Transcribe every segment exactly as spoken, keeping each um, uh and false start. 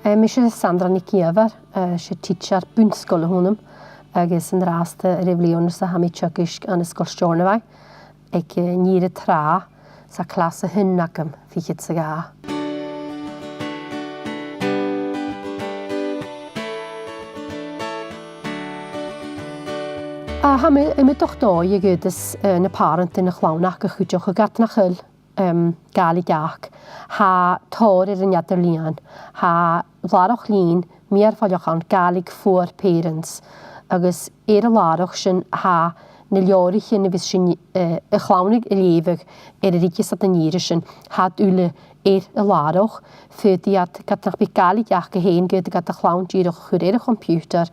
Eh, mise Sandra NicÌomhair, eh, 's e tidsear bun-sgoile a th' annam, agus an-dràsta air a' bhliadhna-sa tha mi a' teagasg ann an Sgoil Steòrnabhaigh aig, eh, an ìre tràth, 's e clas a h-aon agam, fichead 's a dhà. A, tha mi, tha mi a' dol a dh'fhaodas, eh, na pàrantan a' chlann aca cuideachd, ged nach eil, em, Gàidhlig aca. Tha tòrr air an eadar-lìon. Tha làrach-lìn mìorbhaileach ann, Gaelic for Parents, agus air an làrach sin tha na leabhraichean a bhios sinn, eh, a' chlann a' leughadh air an rud as fheàrr an ìre sin, tha iad uile air an làrach, faodaidh iad, ged nach bi Gàidhlig aca fhèin, ged, ged a' chlann dìreach a chur air a' chomputer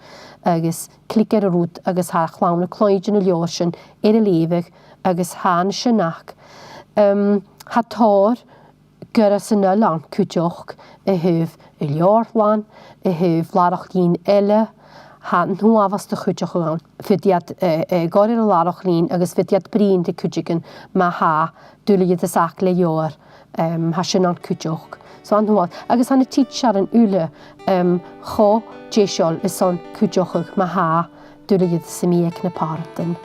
agus cliog air an rud agus tha a' chlann a' cluinntinn an leabhar sin air a leughadh agus tha an sin aca. Em, tha tòrr goireasan eile ann cuideachd, a thaobh an leabharlann, a thaobh làrach-lìn eile, tha an t-uabhas de chuideachadh ann. Faodaidh iad, eh, eh, a dhol air an làrach-lìn agus faodaidh iad bruidhinn ri cuideigin ma tha duilgheadas aca le leabhar, em, tha sin ann cuideachd. So an uair, agus tha na tidsearan uile, em, cho deiseil airson cuideachadh ma tha duilgheadas sam bith aig na pàrantan.